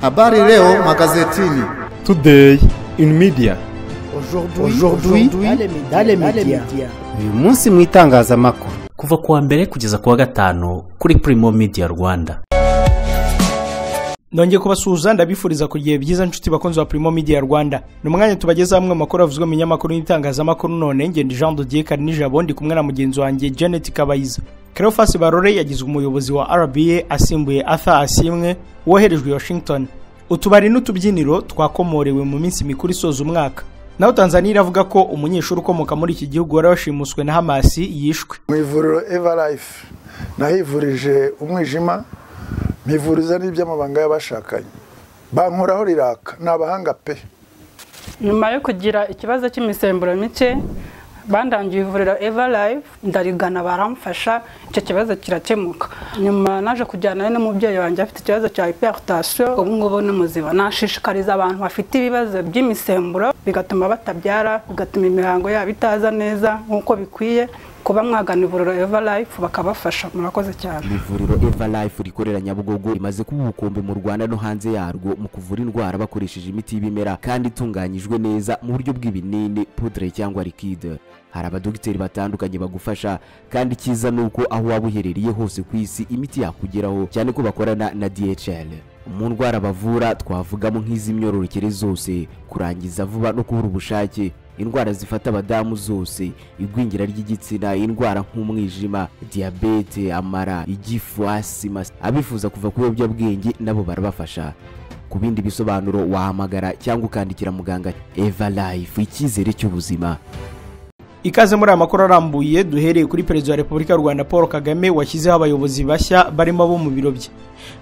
Habari leo magazetini. Today in media. Aujourd'hui dans les médias. Uyu munsi mu itangazamakuru. Kuva kuwa mbere kugeza kuwa gatanu kuri Primo Media Rwanda. Nongeye kubasuhuza, ndabifuriza kugira byiza nshuti bakunzi ba Primo Media Rwanda. Ni umwanya tubageza hamwe amakuru avuzwe mu binyamakuru n'itangazamakuru. None ngende Jean de Dieu Karinijabo, ndi kumwe na mugenzi wanjye Janet Kabayiza. Cleophas Barore yagizwe umuyobozi wa RBA asimbuye Arthur Asimwe woherejwe Washington. Utubari n'utubyiniro twakomorewe mu minsi mikuru isoza umwaka. Naho Tanzania iravuga ko umunyeshuri ukomoka muri iki gihugu wari washimuswe na Hamas yishwe. Mu ivuriro Everlife nahivurije umwijima, mpivuriza n'iby'amabanga y'abashakanye, bankoraho riraka, ni abahanga pe. Nyuma yo kugira ikibazo cy'imisemburo mike, bandangiye ivuriro Everlife, ndarigana baramfasha, icyo kibazo kirakemuka. Nyuma naje kujyana n'umubyeyi wanjye afite ikibazo cya hypertension, ubu ngubu ni muzima. Nashishikariza abantu bafite ibibazo by'imisemburo bigatuma batabyara, bigatuma imihango yabo itaza neza nk'uko bikwiye, kuba mwagana ivuriro Everlife bakabafasha. Murakoze cyane. Ivuriro Everlife rikorera Nyabugogo rimaze kuba ubukombe mu Rwanda no hanze yarwo mu kuvura indwara bakoresheje imiti y'ibimera kandi itunganyijwe neza mu buryo bw'ibinini, poudre cyangwa liquide. Hari abadogiteri batandukanye bagufasha, kandi icyiza ni uko aho waba uherereye hose ku isi imiti yakugeraho, cyane ko bakorana na DHL. Mu ndwara bavura twavugamo nk'iz'imyororokere zose, kurangiza vuba no kubura ubushake, indwara zifata abadamu zose, igwingira ry'igitsina, indwara nk'umwijima, diyabete, amara, igifu, asima. Abifuza kuva ku biyobyabwenge nabo barabafasha. Ku bindi bisobanuro wahamagara cyangwa ukandikira muganga. Everlife, icyizere cy'ubuzima. Ikaze muri aya makuru arambuye. Duhereye kuri Perezida wa Repubulika y'u Rwanda Paul Kagame washyizeho abayobozi bashya barimo abo mu biro bye.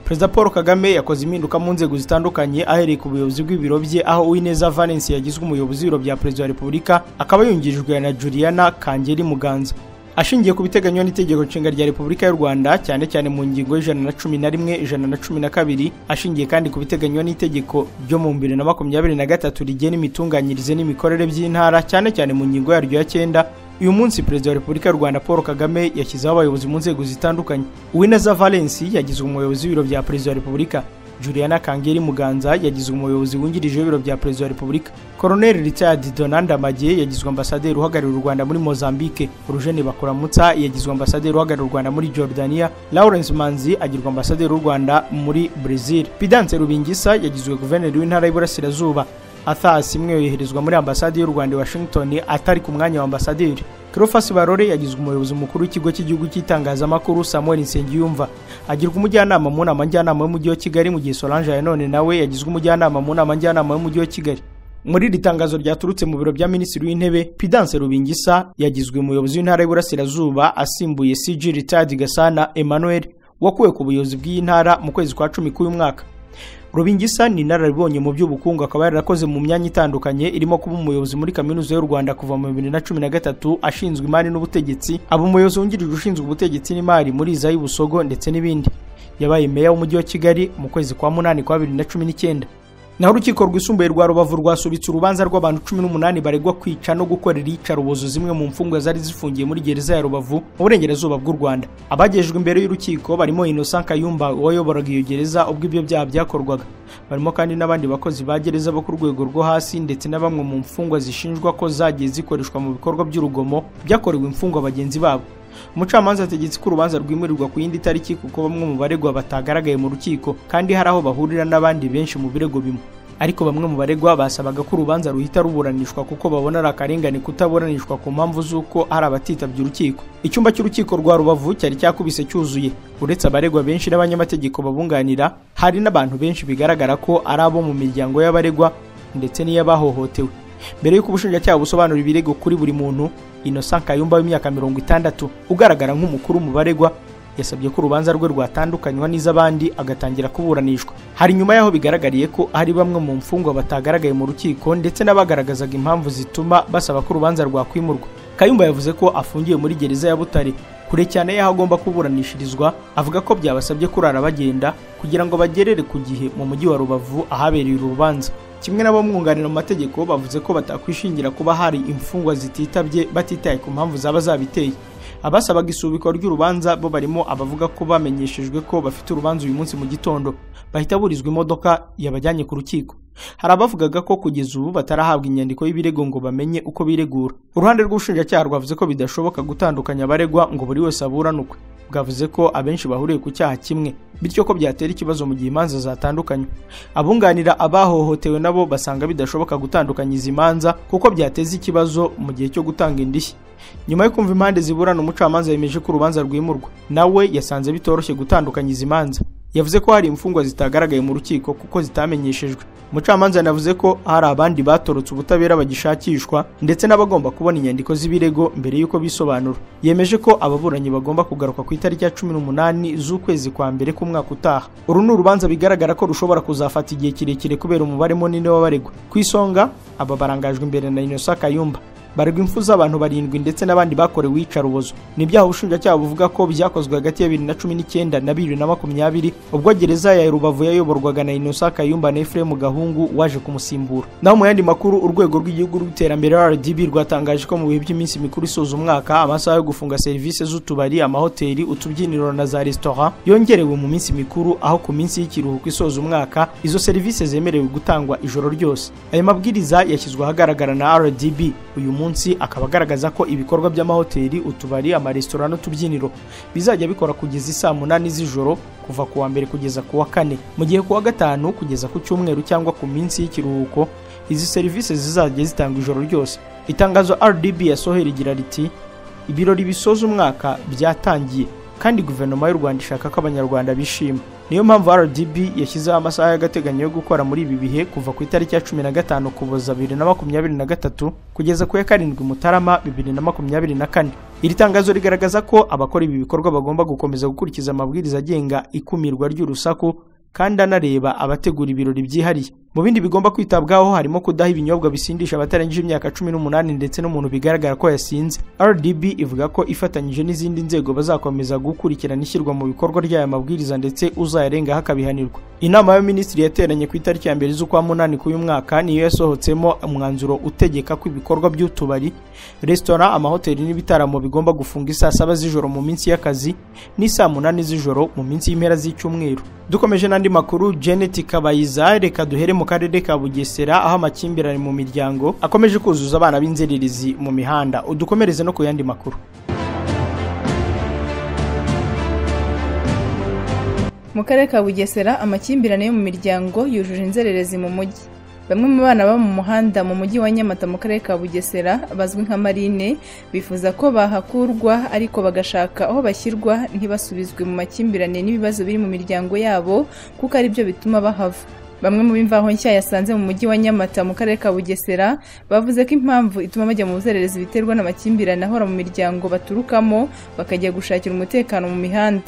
Perezida Paul Kagame yakoze impinduka mu nzego zitandukanye ahereye ku buyobozi bw'ibiro bye, aho Uwineza Valence yagizwe umuyobozi w'ibiro bya Perezida wa Repubulika, akaba yungirijwe na Juliana Kangeri Muganza. Ashingiye ku biteganywa n'itegeko nshinga rya Repubulika y'u Rwanda, cyane cyane mu ngingo 111, 112, ashingiye kandi ku biteganywa n'itegeko ryo mu 2023 rigena imitunganyirize n'imikorere by'intara, cyane cyane mu ngingo yaryo ya 9, uyu munsi Perezida wa Repubulika y'u Rwanda Paul Kagame yashyizeho abayobozi mu nzego zitandukanye. Uwineza Valence yagizwe umuyobozi w'ibiro bya Perezida wa Repubulika. Juliana Kangeri Muganza yagizwe umuyobozi wungirije w'ibiro bya Perezida wa Repubulika. Colonel Richard Donanda Magie yagizwe ambasaderi uhagarariye u Rwanda muri Mozambique. Urujeni Bakuramutsa yagizwe ambasaderi uhagarariye u Rwanda muri Jordania. Lawrence Manzi agirwa ambasaderi w'u Rwanda muri Brazil. Pidance Rubingisa yagizwe guverineri w'intara y'Iburasirazuba. Arthur Asimwe yoherezwa muri ambasade y'u Rwanda i Washington atari ku mwanya wa ambasaderi. Cleophas Barore yagizwe umuyobozi mukuru w'ikigo cy'igihugu cy'itangazamakuru. Samuel Nsengiyumva agirwa umujyanama mu nama njyanama y'umujyi wa Kigali, mu gihe Solange Yanone nawe yagizwe umujyanama mu nama njyanama y'umujyi wa Kigali. Muri iri tangazo ryaturutse mu biro bya Minisitiri w'Intebe, Pidance Rubingisa yagizwe umuyobozi w'intara y'Iburasirazuba asimbuye CG Richard Gasana Emmanuel wakuwe ku buyobozi bw'iyi ntara mu kwezi kwa 10 k'uyu mwaka. Rubingisa ni inararibonye mu by'ubukungu, akaba yarakoze mu myanya itandukanye irimo kuba umuyobozi muri Kaminuza y'u Rwanda kuva mu 2013 ashinzwe imari n'ubutegetsi, aba umuyobozi wungirije ushinzwe ubutegetsi n'imari muri Izayi Busogo ndetse n'ibindi. Yabaye meya w'umujyi wa Kigali mu kwezi kwa 8 kwa 2019. Naho urukiko rwisumbuye rwa Rubavu rwasubitse urubanza rw'abantu 18 baregwa kwica no gukorera iyicarubozo zimwe mu mfungwa zari zifungiye muri gereza ya Rubavu mu burengerazuba bw'u Rwanda. Abagejejwe imbere y'urukiko barimo Innocent Kayumba wayoboraga iyo gereza ubwo ibyo byaha byakorwaga. Barimo kandi n'abandi bakozi ba gereza bo ku rwego rwo hasi ndetse na bamwe mu mfungwa zishinjwa ko zagiye zikoreshwa mu bikorwa by'urugomo byakorewe imfungwa bagenzi babo. Umucamanza ategetse ko urubanza rwimurirwa ku yindi tariki kuko bamwe mu baregwa batagaragaye mu rukiko kandi hari aho bahurira n'abandi benshi mu birego bimwe. Ariko bamwe mu baregwa basabaga ko urubanza ruhita ruburanishwa kuko babona ari akarengane kutaburanishwa ku mpamvu z'uko hari abatitabye urukiko. Icyumba cy'urukiko rwa Rubavu cyari cyakubise cyuzuye. Uretse abaregwa benshi n'abanyamategeko babunganira, hari n'abantu benshi bigaragara ko ari abo mu miryango y'abaregwa ndetse n'iy'abahohotewe. Mbere y'uko ubushinjacyaha busobanura ibirego kuri buri muntu, Innocent Kayumba w'imyaka 60 ugaragara nk'umukuru mu baregwa yasabye ko urubanza rwe rwatandukanywa n'iz'abandi agatangira kuburanishwa. Hari nyuma yaho bigaragariye ko hari bamwe mu mfungwa batagaragaye mu rukiko ndetse n'abagaragazaga impamvu zituma basaba ko urubanza rwakwimurwa. Kayumba yavuze ko afungiye muri gereza ya Butare kure cyane y'aho agomba kuburanishirizwa, avuga ko byabasabye kurara bagenda kugira ngo bagerere ku gihe mu mujyi wa Rubavu ahabereye uru rubanza. Kimwe n'abamwunganira mu mategeko bavuze ko batakwishingira kuba hari imfungwa zititabye batitaye ku mpamvu zaba zabiteye. Abasabaga isubikwa ry'urubanza bo barimo abavuga ko bamenyeshejwe ko bafite urubanza uyu munsi mu gitondo, bahita burizwa imodoka yabajyanye ku rukiko. Hari abavugaga ko kugeza ubu batarahabwa inyandiko y'ibirego ngo bamenye uko biregura. Uruhande rw'ubushinjacyaha rwavuze ko bidashoboka gutandukanya abaregwa ngo buri wese aburane ukwe. Bwavuze ko abenshi bahuriye ku cyaha kimwe, bityo ko byatera ikibazo mu gihe imanza zatandukanywe. Abunganira abahohotewe nabo basanga bidashoboka gutandukanya izi manza kuko byateza ikibazo mu gihe cyo gutanga indishyi. Nyuma yo kumva impande ziburana, umucamanza yemeje ko urubanza rwimurwa. Nawe yasanze bitoroshye gutandukanya izi manza. Yavuze ko hari imfungwa zitagaragaye mu rukiko kuko zitamenyeshejwe. Umucamanza yanavuze ko hari abandi batorotse ubutabera bagishakishwa, ndetse n'abagomba kubona inyandiko z'ibirego mbere y'uko bisobanura. Yemeje ko ababuranyi bagomba kugaruka ku itariki ya 18 z'ukwezi kwa mbere k'umwaka utaha. Uru ni urubanza bigaragara ko rushobora kuzafata igihe kirekire kubera umubare munini w'abaregwa. Ku isonga aba barangajwe imbere na Innocent Kayumba. Baregwa impfu z'abantu 7 ndetse n'abandi bakorewe iyicarubozo. Ni ibyaha ubushinjacyaha buvuga ko byakozwe hagati ya 2019 na 2020 ubwo gereza ya Rubavu yayoborwaga na Innocent Kayumba na Ephraim Gahungu waje kumusimbura. Naho mu yandi makuru, urwego rw'igihugu rw'iterambere RDB rwatangaje ko mu bihe by'iminsi mikuru isoza umwaka, amasaha yo gufunga serivisi z'utubari, amahoteli, utubyiniro na za restaurant yongerewe mu minsi mikuru, aho ku minsi y'ikiruhuko isoza umwaka izo serivisi zemerewe gutangwa ijoro ryose. Aya mabwiriza yashyizwe ahagaragara na RDB uyu munsi, akaba agaragaza ko ibikorwa by'amahoteli, utubari, amaresitora n'utubyiniro bizajya bikora kugeza isaa 8 z'ijoro kuva ku wa mbere kugeza ku wa kane, mu gihe ku wa gatanu kugeza ku cyumweru cyangwa ku minsi y'ikiruhuko izi serivisi zizajya zitangwa ijoro ryose. Itangazo RDB yasohoye rigira riti: ibirori bisoza umwaka byatangiye kandi guverinoma y'u Rwanda ishaka ko abanyarwanda bishima. Niyo mpamvu RDB yashyizeho amasaha y'agateganyo yo gukora muri ibi bihe kuva ku itariki ya 15 Ukuboza 2023 kugeza ku ya 7 Mutarama 2024. Iri tangazo rigaragaza ko abakora ibi bikorwa bagomba gukomeza gukurikiza amabwiriza agenga ikumirwa ry'urusaku kandi anareba abategura ibirori byihariye. Mu bindi bigomba kwitabwaho harimo kudaha ibinyobwa bisindisha abatarengeje imyaka 18 ndetse n'umuntu bigaragara ko yasinze. RDB ivuga ko ifatanyije n'izindi nzego bazakomeza gukurikirana ishyirwa mu bikorwa ry'aya mabwiriza ndetse uzayarengaho akabihanirwa. Inama y'Abaminisitiri yateranye ku itariki ya 2 z'ukwa 8 k'uyu mwaka niyo yasohotsemo umwanzuro utegeka ko ibikorwa by'utubari, resitora, amahoteli n'ibitaramo bigomba gufunga isaa 7 z'ijoro mu minsi y'akazi n'isaa 8 z'ijoro mu minsi y'impera z'icyumweru. Dukomeje n'andi makuru, Janet Kabayiza, reka duhere mu karere ka Bugesera aho amakimbirane mu miryango akomeje kuzuza abana b'inzererezi mu mihanda. Udukomereze no ku yandi makuru. Mu karere ka Bugesera amakimbirane yo mu miryango yujuje inzererezi mu mujyi. Bamwe mu bana baba mu muhanda mu mujyi wa Nyamata mu karere ka Bugesera bazwi nka Marine bifuza ko bahakurwa ariko bagashaka aho bashyirwa ntibasubizwe mu makimbirane n'ibibazo biri mu miryango yabo kuko ari byo bituma bahava. Bamwe mu b'imvaho nshya yasanze mu mujyi wa Nyamata mu karere ka Bugesera bavuze ko impamvu ituma bajya mu buzererezi biterwa n'amakimbirane ahora mu miryango baturukamo bakajya gushakira umutekano mu mihanda.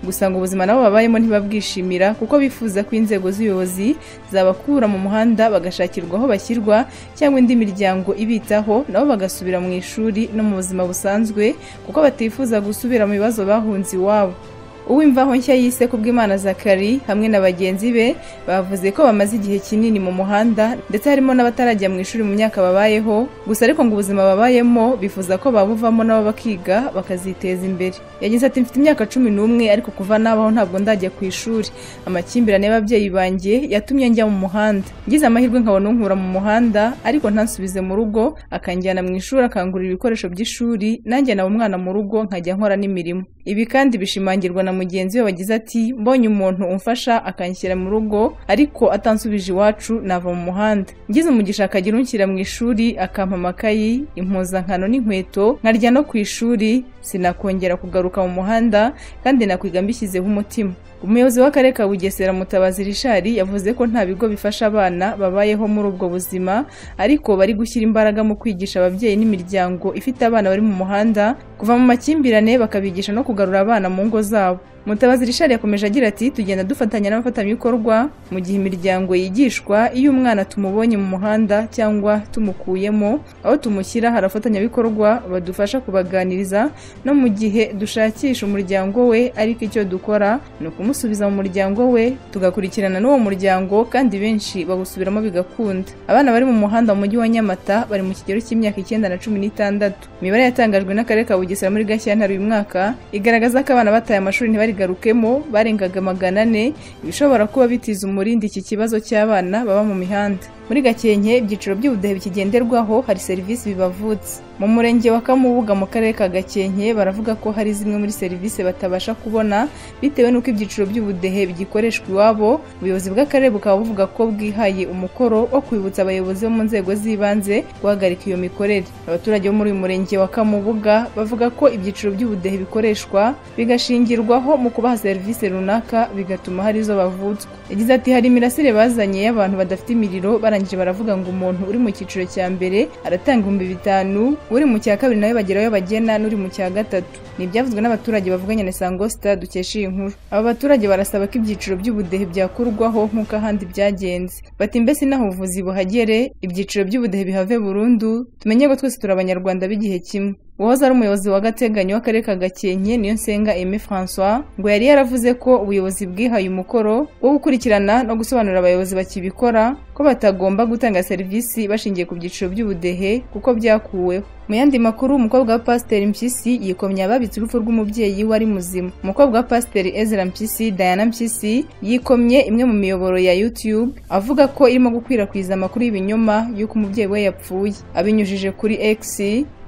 Gusa ngo ubuzima nabo babayemo ntibabwishimira kuko bifuza ko inzego z'ubuyobozi zabakura mu muhanda bagashakirwa aho bashyirwa cyangwa indi miryango ibitaho nabo bagasubira mu ishuri no mu buzima busanzwe kuko batifuza gusubira mu bibazo bahunze iwabo. Uwimvaho nshya yise Kubwimana Zakari hamwe na bagenzi be bavuze ko bamaze igihe kinini mu muhanda ndetse harimo n'abatarajya mu ishuri mu myaka babayeho, gusa ariko ngo ubuzima babayemo bifuza ko babuvamo nabo bakiga bakaziteza imbere. Yagize ati mfite imyaka 11 ariko kuva nabaho ntabwo ndajya ku ishuri. Amakimbirane y'ababyeyi banjye yatumye njya mu muhanda. Ngize amahirwe nkabona unkura mu muhanda ariko ntansubize mu rugo, akanjyana mu ishuri akangurira ibikoresho by'ishuri, nanjye naba umwana mu rugo nkajya nkora n'imirimo. Ibi kandi bishimangirwa na mugenzi we wagize ati mbonye umuntu umfasha akanshyira mu rugo ariko atansubije iwacu nava mu muhanda. Ngize umugisha akagira unshyira mu ishuri akampa amakayi, impuzankano n'inkweto nkarya no ku ishuri, sinakongera kugaruka mu muhanda kandi nakwiga mbishyizeho umutima. Umuyobozi w'akarere ka Bugesera Mutabazi Richard yavuze ko nta bigo bifasha abana babayeho muri ubwo buzima ariko bari gushyira imbaraga mu kwigisha ababyeyi n'imiryango ifite abana bari mu muhanda kuva mu makimbirane bakabigisha no kugarura abana mu ngo zabo. Mutabazi Richard yakomeje agira ati tugenda dufatanya n'abafatanyabikorwa mu gihe imiryango yigishwa, iyo umwana tumubonye mu muhanda cyangwa tumukuyemo aho tumushyira hari abafatanyabikorwa badufasha kubaganiriza, no mu gihe dushakisha umuryango we, ariko icyo dukora ni ukumusubiza mu muryango we tugakurikirana n'uwo muryango, kandi benshi bawusubiramo bigakunda. Abana bari mu muhanda mu mujyi wa Nyamata bari mu kigero cy'imyaka 9 na 16. Imibare yatangajwe n'akarere ka Bugesera muri Gashyantare uyu mwaka igaragaza ko abana bataye amashuri ntibarigarukemo barengaga 400, ibishobora kuba bitiza umurindi iki kibazo cy'abana baba mu mihanda. Muri Gakenke ibyiciro by'ubudehe bikigenderwaho hari serivisi bibavutse. Mu murenge wa Kamubuga mu karere ka Gakenke baravuga ko hari zimwe muri serivisi batabasha kubona bitewe n'uko ibyiciro by'ubudehe bigikoreshwa iwabo. Ubuyobozi bw'akarere bukaba buvuga ko bwihaye umukoro wo kwibutsa abayobozi bo mu nzego z'ibanze guhagarika iyo mikorere. Abaturage bo muri uyu murenge wa Kamubuga bavuga ko ibyiciro by'ubudehe bikoreshwa bigashingirwaho mu kubaha serivisi runaka, bigatuma hari izo bavutswa. Yagize ati hari imirasire bazanye y'abantu badafite imiriro, barangije baravuga ngo umuntu uri mu cyiciro cya mbere aratanga 5000, uri mu cya kabiri nawe bagerayo bagena, n'uri mu cya gatatu. Ni ibyavuzwe n'abaturage bavuganye na Isango Star dukesha iyi nkuru. Aba baturage barasaba ko ibyiciro by'ubudehe byakurwaho nk'uko ahandi byagenze. Bati mbese naho ubuvuzi buhagere, ibyiciro by'ubudehe bihave burundu, tumenye ko twese turi abanyarwanda b'igihe kimwe. Uwahoze ari umuyobozi w'agateganyo w'akarere ka Gakenke Niyonsenga Aimé François ngo yari yaravuze ko ubuyobozi bwihaye umukoro wo gukurikirana no gusobanurira abayobozi bakibikora ko batagomba gutanga serivisi bashingiye ku byiciro by'ubudehe kuko byakuweho. Mu yandi makuru, umukobwa wa Pasiteri Mpyisi yikomye ababitse urupfu rw'umubyeyi wari muzima. Umukobwa wa Pasiteri Ezra Mpyisi, Diana Mpyisi, yikomye imwe mu miyoboro ya YouTube avuga ko irimo gukwirakwiza amakuru y'ibinyoma y'uko umubyeyi we yapfuye. Abinyujije kuri X,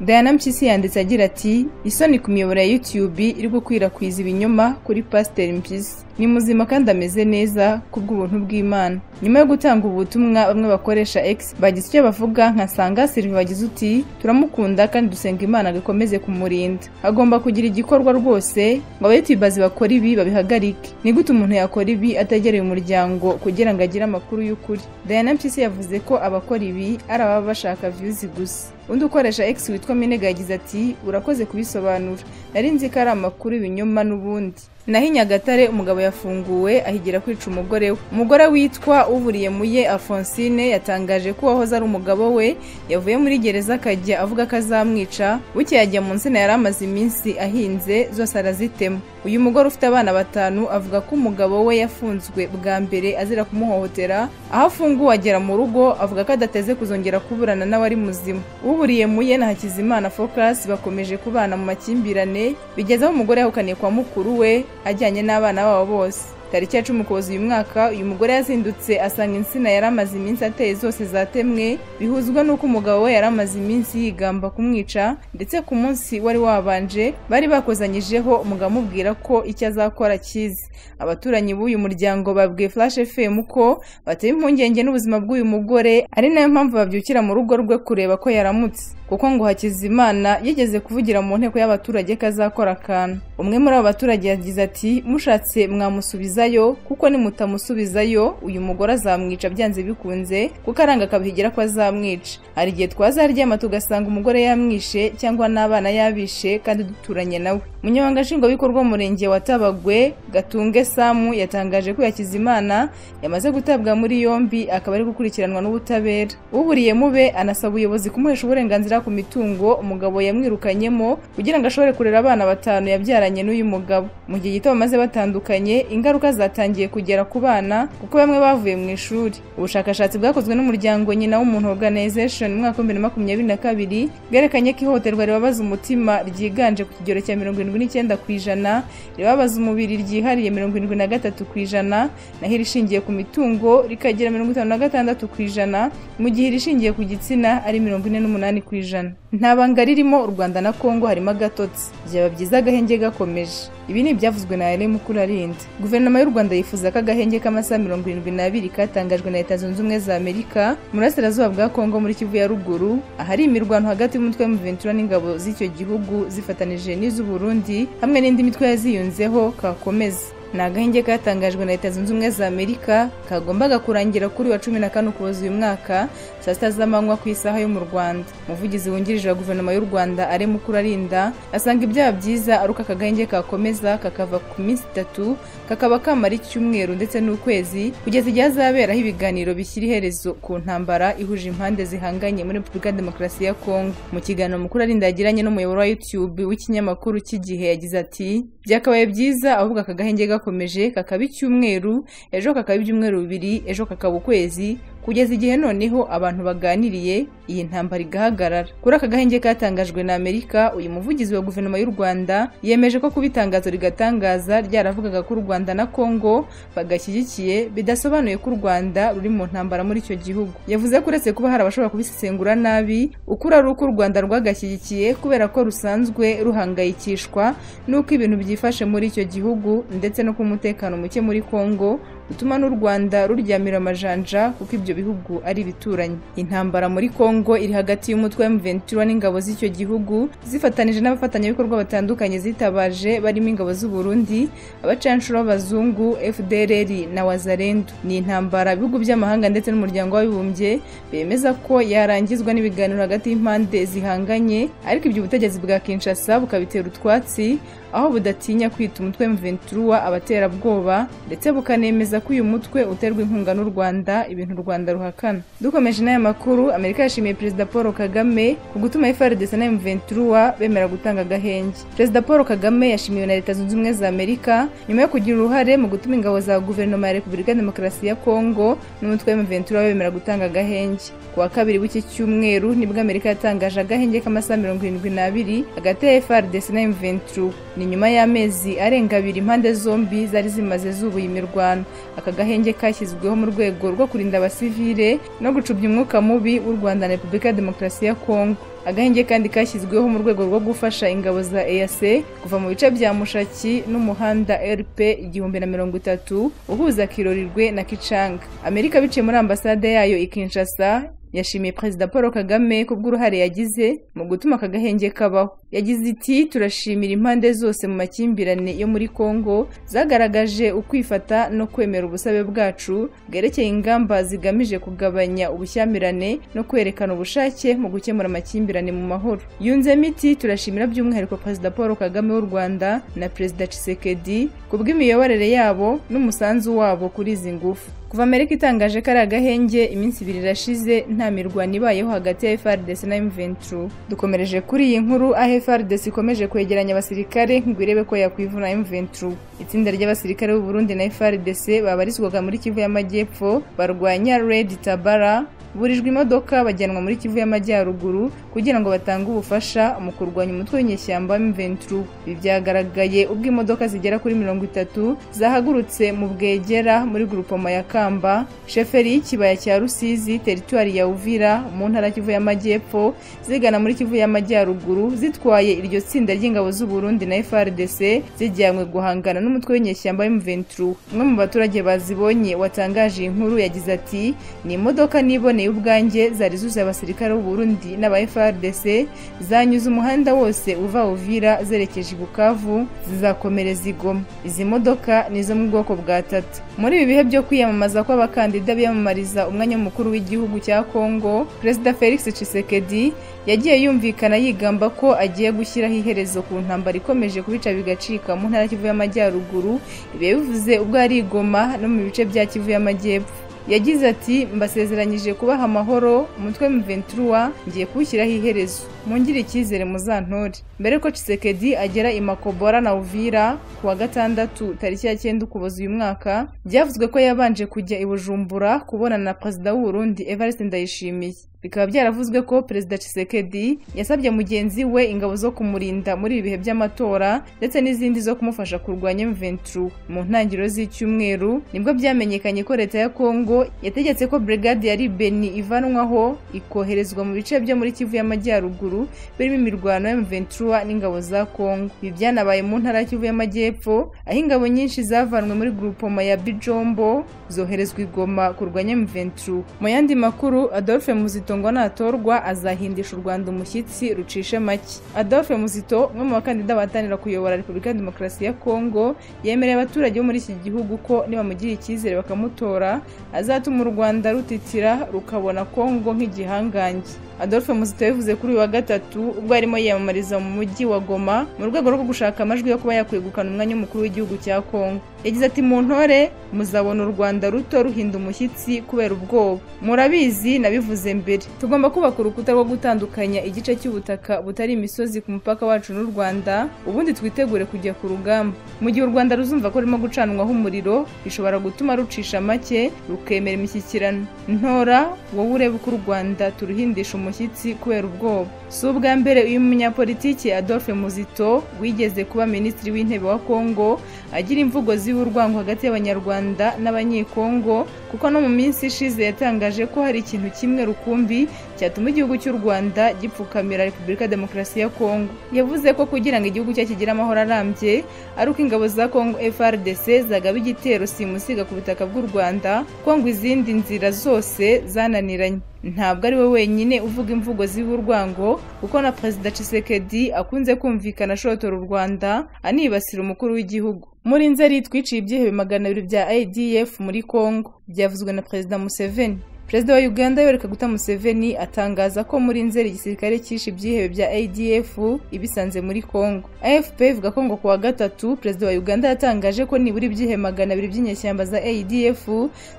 Diana Mpyisi yanditse agira ati isoni ku miyoboro ya YouTube iri gukwirakwiza ibinyoma kuri Pasiteri Mpyisi. Ni muzima kandi ameze neza kubw'ubuntu bw'Imana. Nyuma yo gutanga ubutumwa, bamwe bakoresha X bagize icyo bavuga nka Sanga Sylvie bagize uti turamukunda kandi dusenga Imana gakomeze kumurinda. Agomba kugira igikorwa rwose ngo abayutubazi bakora ibi babihagarike. Ni gute umuntu yakora ibi ategereye umuryango kugira ngo agire amakuru y'ukuri? Diana Mpyisi yavuze ko abakora ibi ari ababa bashaka views gusa. Undi ukoresha X witwa Minega yagize ati urakoze kubisobanura, nari nzi ko ari amakuru ibinyoma n'ubundi. Naho i Nyagatare umugabo yafunguwe ahigira kwica umugore we. Umugore witwa Uburiye Muye Alphonsine yatangaje ko uwahoze ari umugabo we yavuye muri gereza akajya avuga ko azamwica, bukeye ajya mu nsina yari amaze iminsi ahinze zose arazitema. Uyu mugore ufite abana 5 avuga ko umugabo we yafunzwe bwa mbere azira kumuhohotera, aho afunguwe agera mu rugo avuga ko adateze kuzongera kuburana nawe ari muzima. Uburiye Muye na Hakizimana Focus bakomeje kubana mu makimbirane bigeze aho umugore yahukaniye kwa mukuru we ajyanye n'abana babo bose. Tariki ya 10 Ukuboza uyu mwaka, uyu mugore yazindutse asanga insina yari amaze iminsi ateye zose zatemwe, bihuzwa n'uko umugabo we yari amaze iminsi yigamba kumwica, ndetse ku munsi wari wabanje bari bakozanyijeho umugabo amubwira ko icyo azakora kizi. Abaturanyi b'uyu muryango babwiye Flash FM ko bateye impungenge n'ubuzima bw'uyu mugore, ari nayo mpamvu babyukira mu rugo rwe kureba ko yaramutse, kuko ngo Hakizimana yigeze kuvugira mu nteko y'abaturage ko azakora akantu. Umwe muri abo baturage yagize ati mushatse mwamusubizayo, kuko nimutamusubizayo uyu mugore azamwica byanze bikunze, kuko aranga akabihigira ko azamwica. Hari igihe twazaryama tugasanga umugore yamwishe cyangwa n'abana yabishe kandi duturanye nawe. Umunyamabanga nshingwabikorwa w'umurenge wa Tabagwe Gatunge Samu yatangaje ko Hakizimana yamaze gutabwa muri yombi akaba ari gukurikiranwa n'ubutabera. Uburiye Mube anasaba ubuyobozi kumuhesha uburenganzira ku mitungo umugabo yamwirukanyemo kugira ngo ashobore kurera abana 5 yabyaranye n'uyu mugabo. Mu gihe gito bamaze batandukanye, ingaruka zatangiye kugera ku bana kuko bamwe bavuye mu ishuri. Ubushakashatsi bwakozwe n'umuryango Nyina w'Umuntu Organization mu mwaka wa 2022 bwerekanye ko ihohoterwa ribabaza umutima ryiganje ku kigero cya 79%, ribabaza umubiri ryihariye 73%, naho irishingiye ku mitungo rikagera 56%, mu gihe irishingiye ku gitsina ari 48%. Nta banga ririmo, u Rwanda na Kongo harimo agatotsi. Byaba byiza agahenge gakomeje. Ibi ni ibyavuzwe na Alain Mukurarinda. Guverinoma y'u Rwanda yifuza ko agahenge k'amasaha 72 katangajwe na Leta Zunze Ubumwe za Amerika mu burasirazuba bwa Kongo muri Kivu ya ruguru, ahari imirwano hagati y'umutwe wa M23 n'ingabo z'icyo gihugu zifatanije n'iz'u Burundi hamwe n'indi mitwe yaziyunzeho kakomeza. Ni agahenge katangajwe na Leta Zunze Ubumwe za Amerika kagombaga kurangira kuri wa 14 Ukuboza uyu mwaka saa sita z'amanywa ku isaha yo mu Rwanda. Umuvugizi wungirije wa Guverinoma y'u Rwanda Alain Mukurarinda asanga ibyaha byiza ari uko aka gahenge kakomeza kakava ku minsi 3 kakaba kamara icyumweru ndetse n'ukwezi, kugeza igihe hazaberaho ibiganiro bishyira iherezo ku ntambara ihuje impande zihanganye muri Repubulika ya Demokarasi ya Kongo. Mu kiganiro Mukurarinda yagiranye n'umuyoboro wa YouTube w'ikinyamakuru cy'Igihe yagize ati: "Byakabaye byiza ahubwo aka gahenge gakomeje kakaba icyumweru, ejo kakaba ibyumweru 2, ejo kakaba ukwezi, kugeza igihe noneho abantu baganiriye iyi ntambara igahagarara." Kuri aka gahenge katangajwe na Amerika, uyu muvugizi wa Guverinoma y'u Rwanda yemeje ko kuba itangazo rigatangaza ryaravugaga ko u Rwanda na Kongo bagashyigikiye bidasobanuye ko u Rwanda ruri mu ntambara muri icyo gihugu. Yavuze ko uretse kuba hari abashobora kubisesengura nabi, ukuri ari uko u Rwanda rwagashyigikiye kubera ko rusanzwe ruhangayikishwa n'uko ibintu byifashe muri icyo gihugu, ndetse no ku mutekano muke muri Kongo utuma n'u Rwanda ruryamira amajanja kuko ibyo bihugu ari ibituranyi. Intambara muri Kongo iri hagati y'umutwe wa M23 n'ingabo z'icyo gihugu zifatanije n'abafatanyabikorwa batandukanye zitabaje, barimo ingabo z'u Burundi, abacanshuro b'abazungu, FDLR na Wazalendo. Ni intambara ibihugu by'amahanga ndetse n'umuryango w'abibumbye bemeza ko yarangizwa n'ibiganiro hagati y'impande zihanganye, ariko ibyo ubutegetsi bwa Kinshasa bukabitera utwatsi, aho budatinya kwita umutwe M23 abaterabwoba, ndetse bukanemeza ko uyu mutwe uterwa inkunga n'u Rwanda, ibintu u Rwanda ruhakana. Dukomeje n'aya makuru, Amerika yashimiye Perezida Paul Kagame ku gutuma FARDC na M23 bemera gutanga agahenge. Perezida Paul Kagame yashimiwe na Leta Zunze Ubumwe za Amerika nyuma yo kugira uruhare mu gutuma ingabo za Guverinoma ya Repubulika ya Demokarasi ya Kongo n'umutwe M23 bemera gutanga agahenge. Ku wa kabiri w'iki cyumweru nibwo Amerika yatangaje agahenge k'amasaha 72 hagati ya FARDC na M23. Ni nyuma y'amezi arenga 2 impande zombi zari zimaze zubuye imirwano. Aka gahenge kashyizweho mu rwego rwo kurinda abasivile no gucubya umwuka mubi w'u Rwanda na Repubulika ya Demokarasi ya Kongo. Agahenge kandi kashyizweho mu rwego rwo gufasha ingabo za EAC kuva mu bice bya Mushaki n'umuhanda RP 1030 uhuza Kirorirwe na Kichanga. Amerika biciye muri ambasade yayo i Kinshasa yashimiye Perezida Paul Kagame kubw'uruhare yagize mu gutuma aka gahenge kabaho. Yagize iti: "Turashimira impande zose mu makimbirane yo muri Kongo zagaragaje ukwifata no kwemera ubusabe bwacu bwerekeye ingamba zigamije kugabanya ubushyamirane no kwerekana ubushake mu gukemura amakimbirane mu mahoro." Yunzemo iti: "Turashimira by'umwihariko Perezida Paul Kagame w'u Rwanda na Perezida Tshisekedi kubw'imiyoborere yabo n'umusanzu wabo kuri izi ngufu." Kuva Amerika itangaje ko ari agahenge, iminsi 2 irashize nta mirwano ibayeho hagati ya FARDC na M23. Dukomereje kuri iyi nkuru aho FARDC ikomeje kwegeranya abasirikare ngo irebe ko yakwivuna M23. Itsinda ry'abasirikare b'u Burundi na FARDC babarizwaga muri Kivu y'Amajyepfo barwanya Red Tabara burijwe imodoka bajyanwa muri Kivu y'Amajyaruguru kugira ngo batange ubufasha mu kurwanya umutwe w'inyeshyamba M23. Ibi byagaragaye ubwo imodoka zigera kuri 30 zahagurutse mu Bwegera muri grupoma ya Kamba, sheferi y'ikibaya cya Rusizi, teritwari ya Uvira mu ntara Kivu y'Amajyepfo, zigana muri Kivu y'Amajyaruguru zitwaye iryo tsinda ry'ingabo z'u Burundi na FARDC zijyanywe guhangana n'umutwe w'inyeshyamba M23. Umwe mu baturage bazibonye watangaje inkuru yagize ati: "Ni imodoka niboneye ubwanjye zari zuzuye abasirikare b'u Burundi n'aba FARDC, zanyuze umuhanda wose uva Uvira zerekeje i Bukavu zizakomereza i Goma. Izi modoka ni izo mu bwoko bwa Tata." Muri ibi bihe byo kwiyamamaza kw'abakandida biyamamariza umwanya mukuru w'igihugu cya Kongo, Perezida Felix Tshisekedi yagiye yumvikana yigamba ko agiye gushyiraho iherezo ku ntambara ikomeje kubica bigacika mu ntara Kivu y'Amajyaruguru. Ibi yabivuze ubwo ari i Goma no mu bice bya Kivu y'Amajyepfo. Yagize ati: "Mbasezeranyije kubaha amahoro, umutwe M23 ngiye kuwushyiraho iherezo, mungire icyizere muzantore." Mbere ko Tshisekedi agera i Makobora na Uvira ku wa gatandatu tariki ya 9 Ukuboza uyu mwaka, byavuzwe ko yabanje kujya i Bujumbura kubonana na Perezida w'u Burundi Evariste Ndayishimiye. Bikaba byaravuzwe ko Perezida Tshisekedi yasabye mugenzi we ingabo zo kumurinda muri ibi bihe by'amatora ndetse n'izindi zo kumufasha kurwanya M23. Mu ntangiriro z'icyumweru nibwo byamenyekanye ko leta ya Kongo yategetse ko brigade ya Beni ivanwaho ikoherezwa mu bice byo muri Kivu y'Amajyaruguru birimo imirwano ya M23 n'ingabo za Kongo. Ibi byanabaye mu ntara ya Kivu y'Amajyepfo aho ingabo nyinshi zavanwe muri groupement ya Bijombo zoherezwa i Goma kurwanya M23. Mu yandi makuru, Adolphe Muzito ngo natorwa azahindisha u Rwanda umushyitsi rucishe make. Adolphe Muzito, umwe mu bakandida bahatanira kuyobora Repubulika ya Demokarasi ya Kongo, yemereye abaturage bo muri iki gihugu ko nibamugira icyizere bakamutora azatuma u Rwanda rutitira rukabona Kongo nk'igihangange. Adolphe Muzito yabivuze kuri uyu wa gatatu ubwo arimo yiyamamariza mu mujyi wa Goma mu rwego rwo gushaka amajwi yo kuba yakwegukana umwanya w'umukuru w'igihugu cya Kongo. Yagize ati: mu ntore muzabona u Rwanda ruto ruhinda umushyitsi kubera ubwoba. Murabizi nabivuze mbere. Tugomba kubaka urukuta rwo gutandukanya igice cy'ubutaka butari imisozi ku mupaka wacu n'u Rwanda, ubundi twitegure kujya ku rugamba. Mu gihe u Rwanda ruzumva ko rurimo gucanwaho umuriro, bishobora gutuma rucisha make rukemera imishyikirano. Ntora wowe urebe uko u Rwanda turuhindisha umushyitsi kubera ubwoba. Si ubwa mbere uyu munyapolitiki Adolphe Muzito wigeze kuba minisitiri w'intebe wa Kongo agira imvugo z'urwango hagati y'Abanyarwanda n'Abanyekongo, kuko no mu minsi ishize yatangaje ko hari ikintu kimwe rukumbi cyatuma igihugu cy'u Rwanda gipfukamira Repubulika Demokarasi ya Kongo. Yavuze ko kugira ngo igihugu cye kigire amahoro arambye ari uko ingabo za Kongo FARDC zagaba igitero simusiga ku butaka bw'u Rwanda, ko ngo izindi nzira zose zananiranye. Ntabwo ari we wenyine uvuga imvugo z'urwango, kuko na Perezida Tshisekedi akunze kumvikana ashotora u Rwanda anibasira umukuru w'igihugu. Muri Nzeri twiciye ibyihebe 200 bya ADF muri Kongo, byavuzwe na Perezida Museveni. Perezida wa Uganda Yoweri Kaguta Museveni atangaza ko muri Nzeri igisirikare cyishe ibyihebe bya ADF ibisanze muri Kongo. AFP ivuga ko ngo kuwa gatatu Perezida wa Uganda yatangaje ko nibura ibyihebe 200 by'inyeshyamba za ADF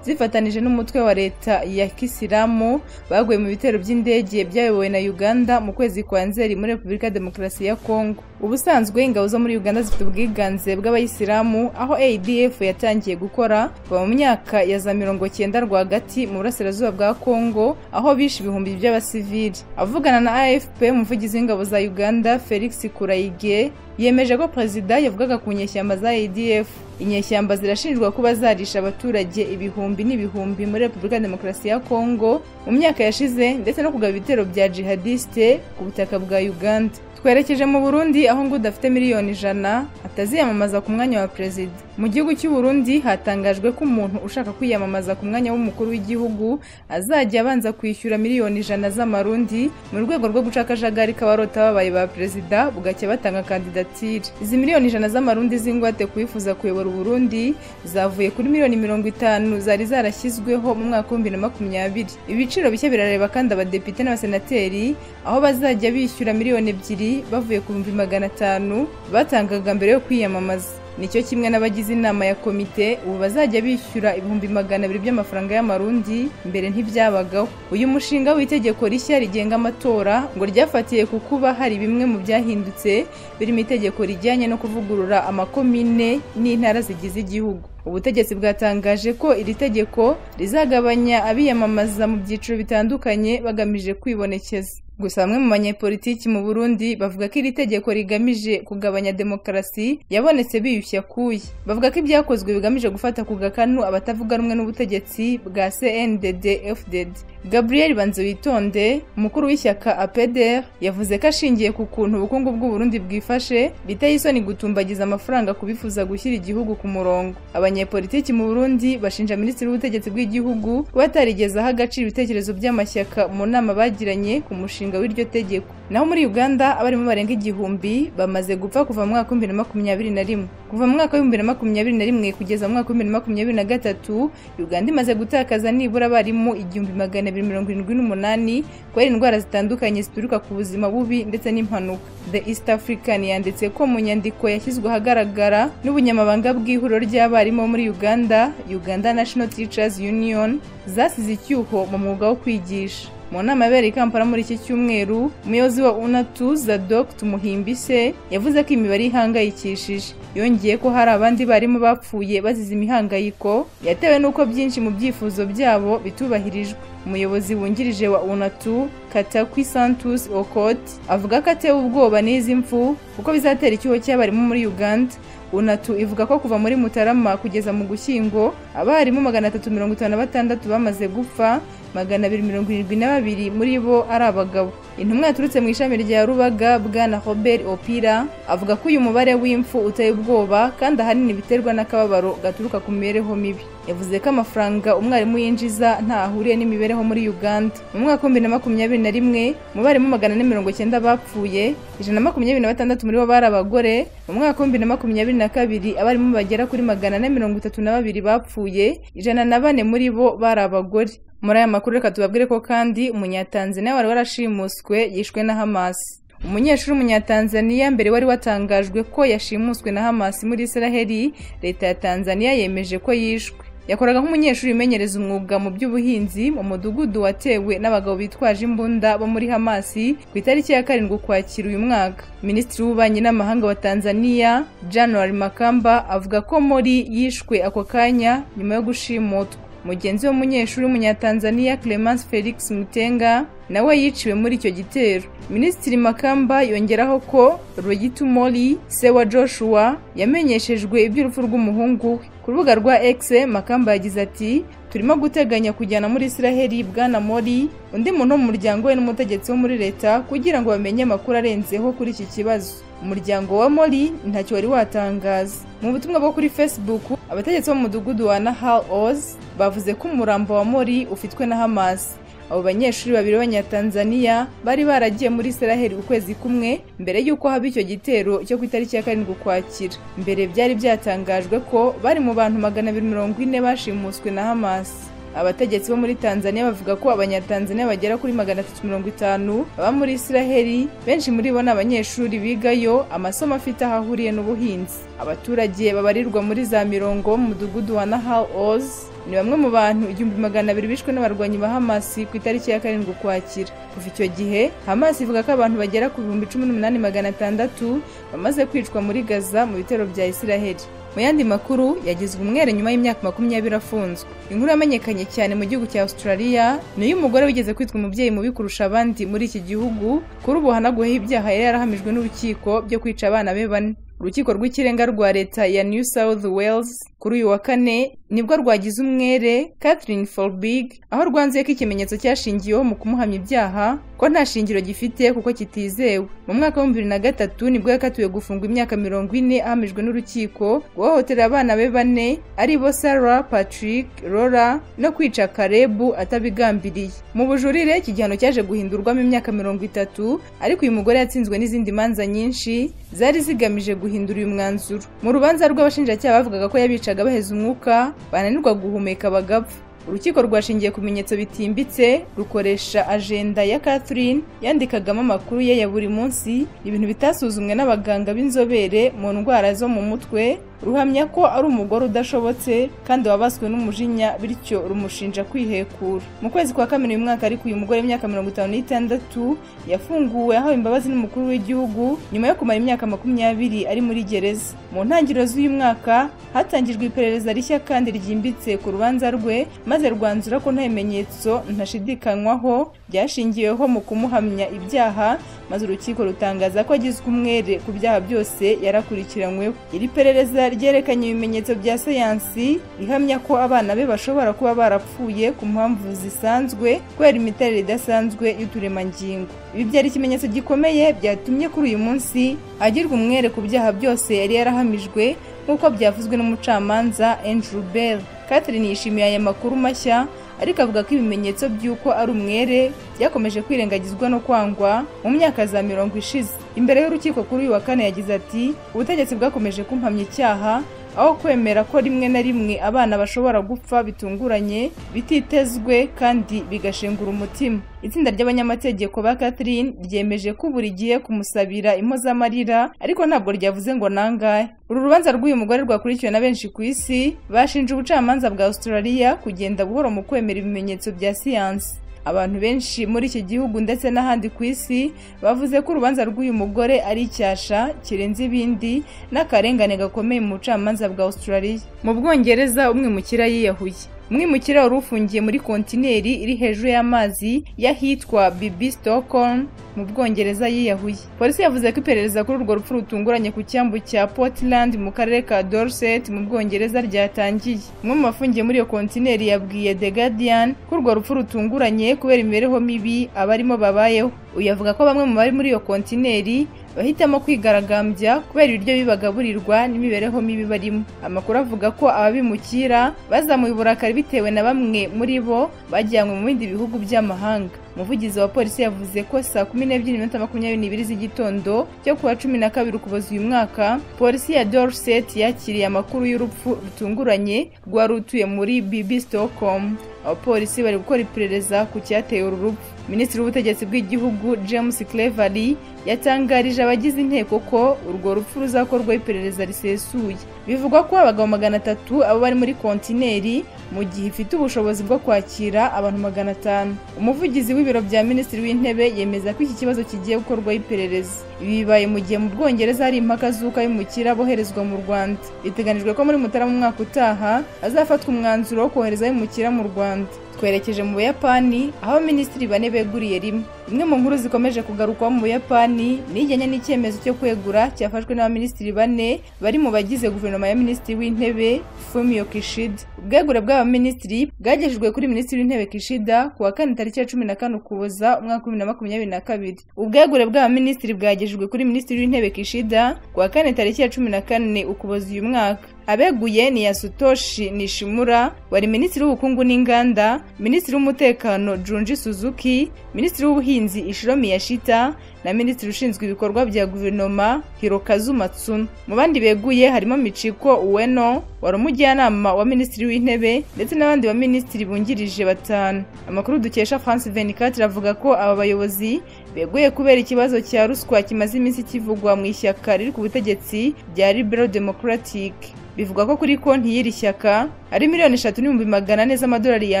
zifatanije n'umutwe wa leta ya Kisilamu baguye mu bitero by'indege byayobowe na Uganda mu kwezi kwa Nzeri muri Repubulika Demokarasi ya Kongo. Ubusanzwe ingabo zo muri Uganda zifite ubwiganze bw'abayisilamu, aho ADF yatangiye gukora kuva mu myaka ya za 90 rwagati mu burasirazuba bwa Kongo, aho bishe ibihumbi by'abasivili. Avugana na AFP, umuvugizi w'ingabo za Uganda Felix Kurayige yemeje ko perezida yavugaga ku nyeshyamba za ADF. Inyeshyamba zirashinjwa kuba zarisha abaturage ibihumbi n'ibihumbi muri Repubulika Demokarasi ya Kongo mu myaka yashize, ndetse no kugaba ibitero bya jihadiste ku butaka bwa Uganda. Twerekeje mu Burundi, aho ngo udafite miliyoni 100 ataziyamamaza ku mwanya wa perezida. Mu gihugu cy'u Burundi hatangajwe ko umuntu ushaka kwiyamamaza ku mwanya w'umukuru w'igihugu azajya abanza kwishyura miliyoni 100 z'amarundi mu rwego rwo guca akajagari k'abarota babaye ba perezida bugacya batanga kandidatire. Izi miliyoni 100 z'amarundi z'ingwate kuyifuza kuyobora Burundi zavuye kuri miliyoni 50 zari zarashyizweho mu mwaka wa 2020. Ibiciro bishya birareba kandi abadepite n'abasenateri, aho bazajya bishyura miliyoni 2 bavuye ku 500,000 batangaga mbere yo kwiyamamaza. Nicyo kimwe n'abagize inama ya komite ubu bazajya bishyura 200,000 by'amafaranga y'amarundi, mbere ntibyabagaho. Uyu mushinga w'itegeko rishya rigenga amatora ngo ryafatiye ku kuba hari bimwe mu byahindutse birimo itegeko rijyanye no kuvugurura amakomine n'intara zigize igihugu. Ubutegetsi bwatangaje ko iri tegeko rizagabanya abiyamamaza mu byiciro bitandukanye bagamije kwibonekeza. Gusa bamwe mu banyepolitiki mu Burundi bavuga ko iri tegeko rigamije kugabanya demokarasi yabonetse biyushya kuye. Bavuga ko ibyakozwe bigamije gufata ku gakanu abatavuga rumwe n'ubutegetsi bwa CNDD-FDD. Gabriel Banzowitonde, umukuru w'ishyaka APDR, yavuze ko ashingiye ku kuntu ubukungu bw'u Burundi bwifashe, biteye isoni gutumbagiza amafaranga kubifuza gushyira igihugu ku murongo. Abanyepolitiki mu Burundi bashinja minisitiri w'ubutegetsi bw'igihugu kuba atarigeze aha agaciro ibitekerezo by'amashyaka mu nama bagiranye ku mushinga w'iryo tegeko. Naho muri Uganda abarimo barenga 1000 bamaze gupfa kuva mu mwaka wa 2021. Kuva mu mwaka wa 2021 kugeza mu mwaka wa 2023, Uganda imaze gutakaza nibura abarimo 1278 kubera indwara zitandukanye zituruka ku buzima bubi ndetse n'impanuka. The East African yanditse ko mu nyandiko yashyizwe ahagaragara n'ubunyamabanga bw'ihuriro ry'abarimu muri Uganda, Uganda National Teachers Union, zasize icyuho mu mwuga wo kwigisha. Mu nama yabereye i Kampala muri iki cyumweru, umuyobozi wa UNATU Zadok Tumuhimbise yavuze ko imibare ihangayikishije. Yongeye ko hari abandi barimu bapfuye bazize imihangayiko yatewe n'uko byinshi mu byifuzo byabo bitubahirijwe. Umuyobozi wungirije wa UNATU Katakwi Santos Okot avuga ko atewe ubwoba n'izi mfu kuko bizatera icyuho cy'abarimu muri Uganda. UNATU ivuga ko kuva muri Mutarama kugeza mu Gushyingo abarimu 356 bamaze gupfa, 272 muri bo ari abagabo. Intumwa yaturutse mu ishami rya Rubaga Bwana Robert Opira avuga ko uyu mubare w'imfu uteye ubwoba kandi ahanini biterwa n'akababaro gaturuka ku mibereho mibi. Yavuze ko amafaranga umwarimu yinjiza nta ahuriye n'imibereho muri Uganda. Mu mwaka wa 2021 mu barimu 490 bapfuye, 126 muri bo bari abagore. Mu mwaka wa 2022 abarimu bagera kuri 432 bapfuye, 104 muri bo bari abagore. Muri aya makuru reka tubabwire ko kandi umunyatanzania wari warashimuswe yishwe na Hamas. Umunyeshuri w'umunyatanzania mbere wari watangajwe ko yashimuswe na Hamas muri Israheli, leta ya Tanzania yemeje ko yishwe. Yakoraga nk'umunyeshuri umenyereza umwuga mu by'ubuhinzi mu mudugudu watewe n'abagabo bitwaje imbunda bo muri Hamas ku itariki ya 7 Ukwakira uyu mwaka. Minisitiri w'Ububanyi n'Amahanga wa Tanzania, January Makamba, avuga ko Mori yishwe ako kanya nyuma yo gushimutwa. Mugenzi w'umunyeshuri w'umunyatanzania Clemence Felix Mutenga nawe yiciwe muri icyo gitero. Minisitiri Makamba yongeraho ko Rogitu Mori, se wa Joshua, yamenyeshejwe iby'urupfu rw'umuhungu we. Ku rubuga rwa X, Makamba yagize ati: "Turimo guteganya kujyana muri Israheli Bwana Mori, undi muntu wo mu muryango we n'umutegetsi wo muri leta kugira ngo bamenye amakuru arenzeho kuri iki kibazo." Umuryango wa Mori ntacyo wari watangaza. Mu butumwa bwo kuri Facebook, abategetsi bo mu mudugudu wa Nahal Oz bavuze ko umurambo wa Mori ufitwe na Hamas. Abo banyeshuri babiri b'Abanyatanzania bari baragiye muri Israheli ukwezi kumwe mbere y'uko haba icyo gitero cyo ku itariki ya 7 Ukwakira. Mbere byari byatangajwe ko bari mu bantu 240 bashimuswe na Hamas. Abategetsi bo muri Tanzania bavuga ko Abanyatanzania bagera kuri 350 baba muri Israheli, benshi muri bo ni abanyeshuri bigayo amasomo afite aho ahuriye n'ubuhinzi. Abaturage babarirwa muri za mirongo mu mudugudu wa Nahal Oz ni bamwe mu bantu 1200 bishwe n'abarwanyi ba Hamas ku itariki ya 7 Ukwakira. Kuva icyo gihe, Hamas ivuga ko abantu bagera ku 18600 bamaze kwicwa muri Gaza mu bitero bya Israheli. Mu yandi makuru, yagizwe umwere nyuma y'imyaka 20 afunzwe. Inkuru yamenyekanye cyane mu gihugu cya Australia ni y'umugore wigeze kwitwa umubyeyi mubi kurusha abandi muri iki gihugu, kuri ubu hanaguweho ibyaha yari yarahamijwe n'urukiko byo kwica abana be bane. Urukiko rw'ikirenga rwa leta ya New South Wales kuri uyu wa kane nibwo rwagize umwere Catherine Folbig, aho rwanzuye ko ikimenyetso cyashingiyeho mu kumuhamya ibyaha ko nta shingiro gifite kuko kitizewe. Mu mwaka wa 2003 nibwo yakatiwe gufungwa imyaka 40 ahamijwe n'urukiko guhohotera abana be bane ari bo Sarah, Patrick, Laura no kwica Karebu atabigambiriye. Mu bujurire iki gihano cyaje guhindurwamo imyaka 30, ariko uyu mugore yatsinzwe n'izindi manza nyinshi zari zigamije guhindura uyu mwanzuro. Mu rubanza rw'abashinjacyaha bavugaga ko yabicaga baheza umwuka, bananirwa guhumeka bagapfa. Urukiko rwashingiye ku bimenyetso bitimbitse, rukoresha agenda ya Catherine yandikagamo amakuru ye ya buri munsi, ibintu bitasuzumwe n'abaganga b'inzobere mu ndwara zo mu mutwe, ruhamya ko ari umugore udashobotse kandi wabaswe n'umujinya, bityo rumushinja kwihekura. Mu kwezi kwa Kamena uyu mwaka ariko uyu mugore w'imyaka 56 yafunguwe ahawe imbabazi n'umukuru w'igihugu nyuma yo kumara imyaka 20 ari muri gereza. Mu ntangiriro z'uyu mwaka hatangijwe iperereza rishya kandi ryimbitse ku rubanza rwe, maze rwanzura ko nta bimenyetso ntashidikanywaho byashingiweho mu kumuhamya ibyaha, maze urukiko rutangaza ko agizwe umwere ku byaha byose yarakurikiranyweho. Iri perereza ryerekanye ibimenyetso bya sayansi ihamya ko abana be bashobora kuba barapfuye ku mpamvu zisanzwe kubera imiterere idasanzwe y'uturemangingo. Ibi byari ikimenyetso gikomeye byatumye kuri uyu munsi agirwa umwere ku byaha byose yari yarahamijwe, nk'uko byavuzwe n'umucamanza Andrew Bell. Catherine yishimiye aya makuru mashya, ariko avuga ko ibimenyetso by'uko ari umwere byakomeje kwirengagizwa no kwangwa mu myaka za 70 ishize. Imbere y'urukiko kuri uyu wa kane yagize ati: "Ubutegetsi bwakomeje kumpamya icyaha aho kwemera ko rimwe na rimwe abana bashobora gupfa bitunguranye, bititezwe kandi bigashengura umutima." Itsinda ry'abanyamategeko ba Catherine ryemeje ko buri gihe kumusabira impozamarira, ariko ntabwo ryavuze ngo nangahe. Uru rubanza rw'uyu mugore rwakurikiwe na benshi ku isi, bashinje ubucamanza bwa Australia kugenda buhoro mu kwemera ibimenyetso bya siyansi. Abantu benshi muri iki gihugu ndetse n'ahandi ku isi bavuze ko urubanza rw'uyu mugore ari icyasha kirenze ibindi n'akarengane gakomeye mu bucamanza bwa Australia. Mu Bwongereza umwimukira yiyahuye. Umwimukira wari ufungiye muri kontineri iri hejuru y'amazi y'ahitwa Bibi Stockholm mu Bwongereza yiyahuye. Polisi yavuze ko iperereza kuri urwo rupfu rutunguranye ku cyambu cya Portland mu karere ka Dorset mu Bwongereza ryatangiye. Umwe mu bafungiye muri iyo kontineri yabwiye The Guardian ko urwo rupfu rutunguranye kubera imibereho mibi abarimo babayeho. Uyu avuga ko bamwe mu bari muri iyo kontineri bahitamo kwigaragambya kubera ibiryo bibagaburirwa n'imibereho mibi barimo. Amakuru avuga ko ababimukira bazamuye uburakari bitewe na bamwe muri bo bajyanywe mu bindi bihugu by'amahanga. Umuvugizi wa polisi yavuze ko saa 12:22 z'igitondo cyo kuwa 12 Ukuboza uyu mwaka, polisi ya Dorset yakiriye amakuru y'urupfu rutunguranye rwari utuye muri BB Stockholm. Abapolisi bari gukora iperereza ku cyateye uru rupfu. Minisitiri w'ubutegetsi bw'igihugu James Cleverly yatangarije abagize inteko ko urwo rupfu ruzakorwaho iperereza risesuye. Bivugwa ko abagabo 300 abo bari muri kontineri mu gihe ifite ubushobozi bwo kwakira abantu 500. Umuvugizi w'ibiro bya Minisitiri w'Intebe yemeza ko iki kibazo kigiye gukorwaho iperereza. Ibi bibaye mu gihe mu Bwongereza hari impaka z'uko abimukira boherezwa mu Rwanda. Biteganijwe ko muri Mutarama umwaka utaha hazafatwa umwanzuro wo kohereza abimukira mu Rwanda. Twerekeje mu Buyapani aho minisitiri bane beguriye rimwe. Imwe mu nkuru zikomeje kugarukwaho mu Buyapani ni ijyanye n'icyemezo cyo kwegura cyafashwe n'abaminisitiri bane bari mu bagize guverinoma ya Minisitiri w'Intebe Fumio Kishida. Ubwegure bw'abaminisitiri bwagejejwe kuri Minisitiri w'Intebe Kishida ku wa kane tariki ya 14 Ukuboza umwaka 2022. Ubwegure bw'abaminisitiri bwagejejwe kuri Minisitiri w'Intebe Kishida ku wa kane tariki ya 14 Ukuboza uyu mwaka. Abeguye ni Yasutoshi Nishimura wari Minisitiri w'Ubukungu n'Inganda, Minisitiri w'Umutekano Junji Suzuki, Minisitiri w'Ubuhinzi Ishiro Miyashita na Minisitiri ushinzwe ibikorwa bya guverinoma Hirokazu Matsuno. Mu bandi beguye harimo Michiko Ueno wari umujyanama wa Minisitiri w'Intebe ndetse n'abandi ba minisitiri bungirije 5. Amakuru dukesha France 24 avuga ko aba bayobozi beguye kubera ikibazo cya ruswa kimaze iminsi kivugwa mu ishyaka riri ku butegetsi rya Liberal Democratic. Bivugwa ko kuri konti y'iri shyaka ari 3,400,000 z'amadolari ya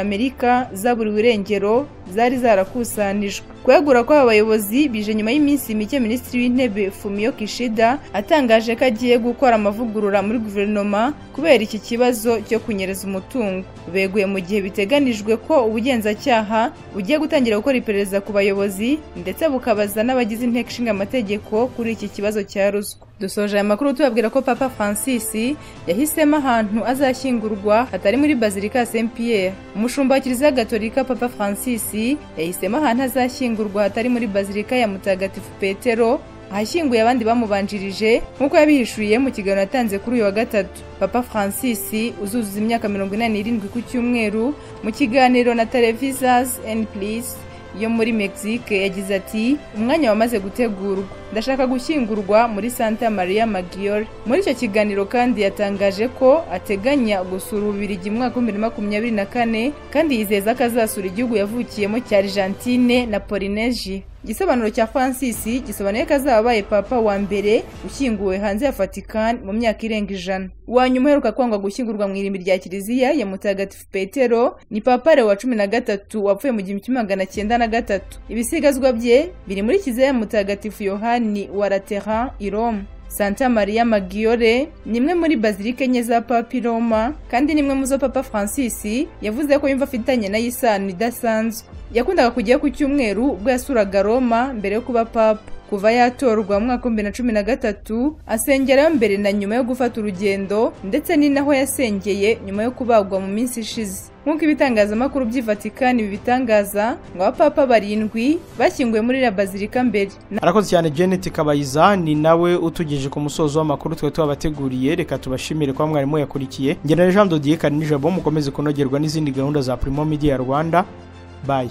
Amerika zaburiwe irengero zari zarakusanijwe. Kwegura kw'aba bayobozi bije nyuma y'iminsi mike Minisitiri w'Intebe Fumio Kishida atangaje ko agiye gukora amavugurura muri guverinoma kubera iki kibazo cyo kunyereza umutungo. Beguye mu gihe biteganijwe ko ubugenzacyaha bugiye gutangira gukora iperereza ku bayobozi ndetse bukabaza n'abagize inteko ishinga amategeko kuri iki kibazo cya ruswa. Dusoje aya makuru tubabwira ko Papa Francis yahisemo ahantu azashyingurwa hatari muri Bazilika ya Saint Pierre. Umushumba wa Kiliziya Gatolika Papa Francis yahisemo ahantu azashyingurwa hatari muri Bazilika ya Mutagatifu Petero ahashyinguye abandi bamubanjirije, nk'uko yabihishuye mu kiganiro yatanze kuri uyu wa gatatu. Papa Francis uzuzuza imyaka 87 ku cyumweru, mu kiganiro na Televisas N Plus yo muri Mexique yagize ati: "Umwanya wamaze gutegurwa, ndashaka gushyingurwa muri Santa Maria Maggiore." Muri icyo kiganiro kandi yatangaje ko ateganya gusura Ububiligi mu mwaka wa 2024 kandi yizeza ko azasura igihugu yavukiyemo cya Argentine na Polynesia. Igisobanuro cya Francis gisobanuye ko azaba abaye papa wa mbere ushyinguwe hanze ya Vatican mu myaka irenga 100. Uwa nyuma uheruka kwangwa gushyingurwa mu irimbi rya Kiliziya ya Mutagatifu Petero ni Papa Leo wa 13 wapfuye mu 1903. Ibisigazwa bye biri muri Kiliziya ya Mutagatifu Yohani wa Lateran i Roma. Santa Maria Maggiore ni imwe muri bazilike enye za Papa i Roma kandi ni imwe mu zo Papa Francis yavuze ko yumva afitanye nayo isano idasanzwe. Yakundaga kujyayo ku cyumweru ubwo yasuraga Roma mbere yo kuba papa. Kuva yatorwa mu mwaka wa 2013 asengerayo mbere na nyuma yo gufata urugendo, ndetse ni naho yasengeye nyuma yo kubagwa mu minsi ishize. Nk'uko ibitangazamakuru by'i Vatican bibitangaza, ngo abapapa 7 bashyinguwe muri la bazilika mbere. Arakoze cyane Janet Kabayiza, ni nawe utugeje ku musozo w'amakuru twe tubabateguriye. Reka tubashimire kwa mwarimu yakurikiye. Ngenera Jean Dodier Karinijabo, mukomeze kunogerwa n'izindi gahunda za Primo Media Rwanda. Bye.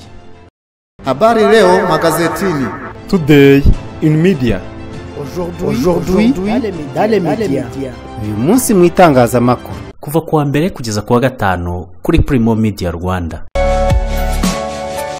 Habari leo magazetini. Today in media. Aujourd'hui dans les médias. Uyu munsi mu itangazamakuru. Kuva kuwa mbere kugeza kuwa gatanu kuri Primo Media Rwanda.